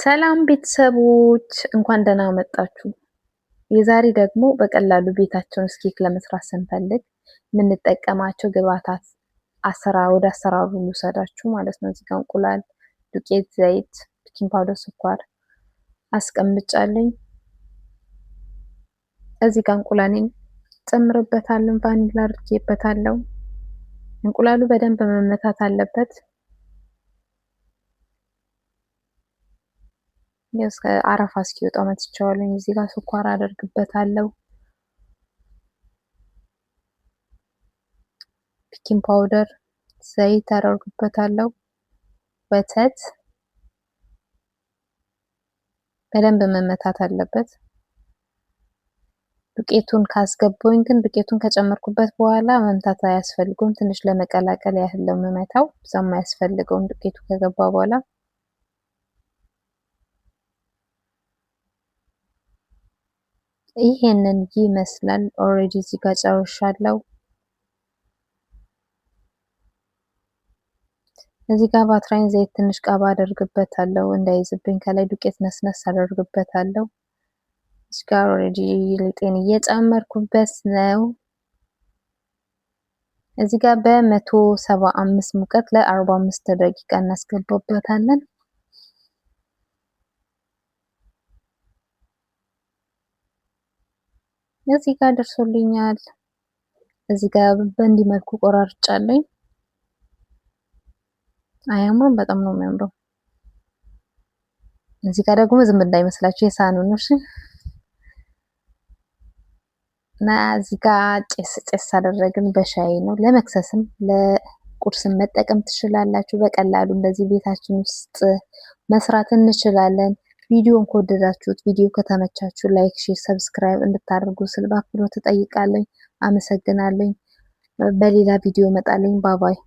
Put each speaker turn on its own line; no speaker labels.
ሰላም ቤተሰቦች እንኳን ደህና መጣችሁ። የዛሬ ደግሞ በቀላሉ ቤታችን ውስጥ ኬክ ለመስራት ስንፈልግ የምንጠቀማቸው ግብአታት አሰራር ወደ አሰራሩ ልውሰዳችሁ ማለት ነው። እዚህ ጋር እንቁላል፣ ዱቄት፣ ዘይት፣ baking powder፣ ስኳር አስቀምጫለኝ። እዚህ ጋር እንቁላሌን ጨምርበታለሁ፣ ቫኒላ አድርጌበታለሁ። እንቁላሉ በደንብ መመታት አለበት። እስከ አረፋ እስኪወጣው መትቼዋለሁ። እዚህ ጋር ስኳር አደርግበታለሁ። baking powder፣ ዘይት አደርግበታለሁ። ወተት በደንብ መመታት አለበት። ዱቄቱን ካስገባሁኝ ግን ዱቄቱን ከጨመርኩበት በኋላ መምታት አያስፈልገውም። ትንሽ ለመቀላቀል ያህል ነው የምመታው፣ ብዙም አያስፈልገውም ዱቄቱ ከገባ በኋላ። ይሄንን ይመስላል። Already እዚህ ጋር ጨርሻለሁ። እዚህ ጋር ባትራይን ዘይት ትንሽ ቀባ አደርግበታለሁ እንዳይዝብኝ፣ ከላይ ዱቄት ነስነስ አደርግበታለሁ። እዚህ ጋር already ሊጤን እየጨመርኩበት ነው። እዚህ ጋር በ175 ሙቀት ለ45 ደቂቃ እናስገባበታለን። እዚህ ጋር ደርሶልኛል። እዚህ ጋር በእንዲህ መልኩ ቆራርጫለኝ። አያምሩም? በጣም ነው የሚያምረው። እዚህ ጋር ደግሞ ዝም እንዳይመስላችሁ የሳህኑ ነው። እሺ እና እዚህ ጋር ጭስ ጭስ አደረግን በሻይ ነው። ለመክሰስም ለቁርስም መጠቀም ትችላላችሁ። በቀላሉ እንደዚህ ቤታችን ውስጥ መስራት እንችላለን። ቪዲዮን ከወደዳችሁት ቪዲዮ ከተመቻችሁ like፣ share፣ subscribe እንድታደርጉ ስል በአክብሮት እጠይቃለሁ። አመሰግናለሁ። በሌላ ቪዲዮ እመጣለሁ። Bye bye።